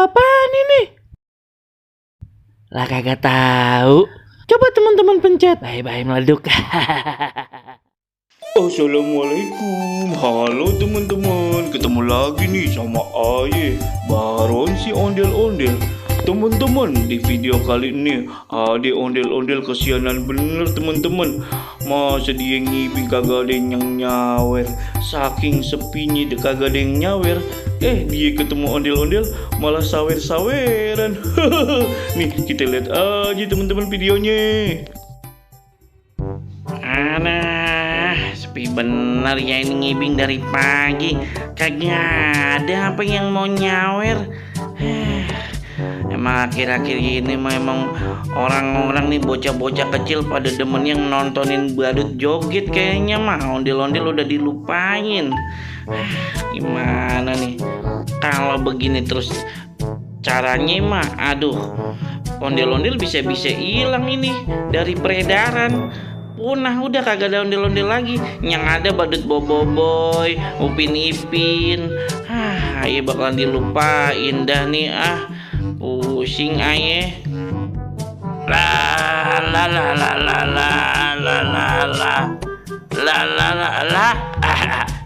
apaan ini? Lah kagak tahu. Coba teman-teman pencet. Bye-bye meleduk. Assalamualaikum, halo teman-teman, ketemu lagi nih sama Aye, Baron si ondel-ondel. Teman-teman, di video kali ini ada ondel-ondel kesianan bener teman-teman. Masa dia ngibing kagak ada yang nyawer, saking sepinya dia kagak ada yang nyawer. Dia ketemu ondel-ondel malah sawer-saweran. Nih kita lihat aja teman-teman videonya. Sepi bener ya ini ngibing dari pagi. Kagak ada apa yang mau nyawer. Emang akhir-akhir ini emang orang-orang nih bocah-bocah kecil pada demen yang nontonin badut joget. Kayaknya mah ondel-ondel udah dilupain. Gimana nih kalau begini terus caranya mah, aduh, ondel-ondel bisa-bisa hilang ini dari peredaran. Punah, udah kagak ada ondel-ondel lagi. Yang ada badut boboiboy, Upin Ipin. Aye bakalan dilupain dah nih. Pusing Aye. La la la la la la la la la la la la la.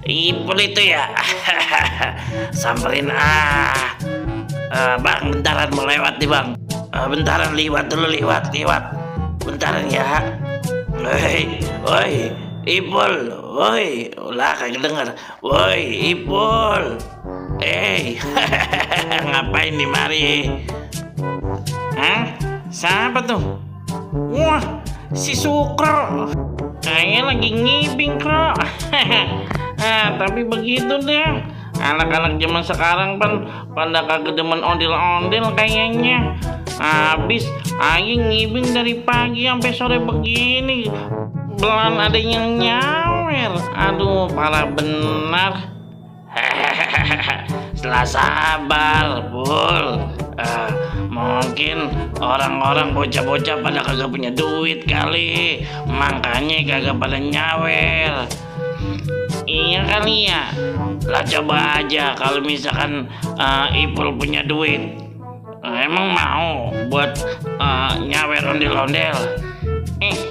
Ipul itu ya. Samperin bang, bentaran mau lewat nih bang. Bentaran lewat dulu, lewat. Bentaran ya. Woi, Ipul, woi, lah kagak denger, woi, Ipul, ngapain di mari? Siapa tuh? Wah, si Sukro, kayaknya lagi ngibing kro. Tapi begitu deh, anak-anak zaman sekarang pada kagak demen ondel-ondel kayaknya. Habis Aye ngibing dari pagi sampai sore begini, belum ada yang nyawer. Aduh, parah benar. Setelah sabar, Bul. Mungkin orang-orang bocah-bocah pada kagak punya duit kali, makanya kagak pada nyawer. Iya kali ya. Lah coba aja kalau misalkan Ipul punya duit, emang mau buat nyawer ondel-ondel?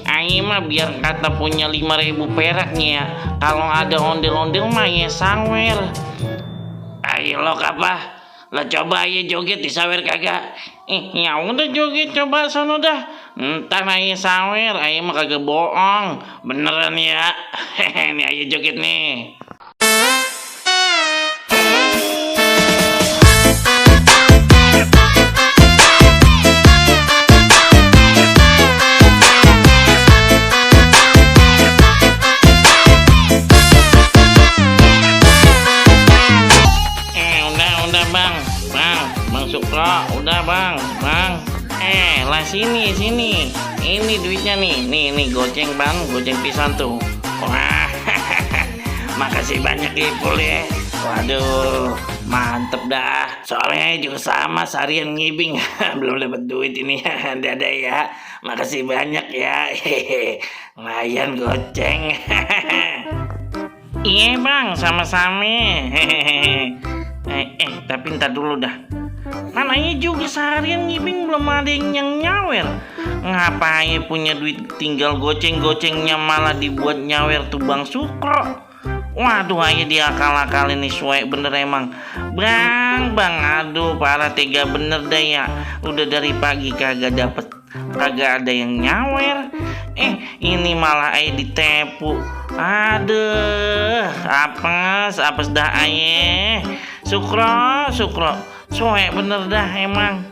Aye mah biar kata punya 5.000 peraknya ya. Kalau ada ondel-ondel mah ya sawer. Ayo lo apa? Lah coba aja joget disawer kagak? Ya udah joget coba sono dah. Entar aye sawer, aye mah kagak bohong. Beneran ya. Nih ayo joget nih. Bang Sukro, udah bang. Lah sini. Ini duitnya nih. Nih goceng bang, goceng pisan tuh. Wah, makasih banyak Ipul ya. Waduh, mantep dah. Soalnya juga sama seharian ngibing. Belum dapat duit ini. Dadah ya. Makasih banyak ya. Lumayan goceng. Iya bang, sama-sama. Tapi ntar dulu dah. Kan Aye juga seharian ngibing belum ada yang nyawer. Ngapain punya duit tinggal goceng-gocengnya malah dibuat nyawer tuh Bang Sukro. Waduh, Aye diakal-akalin nih suwe bener emang. Bang, aduh parah tega bener dah ya. Udah dari pagi kagak ada yang nyawer. Ini malah Aye ditepu. Aduh, apes dah Aye. Sukro, suwe bener dah emang.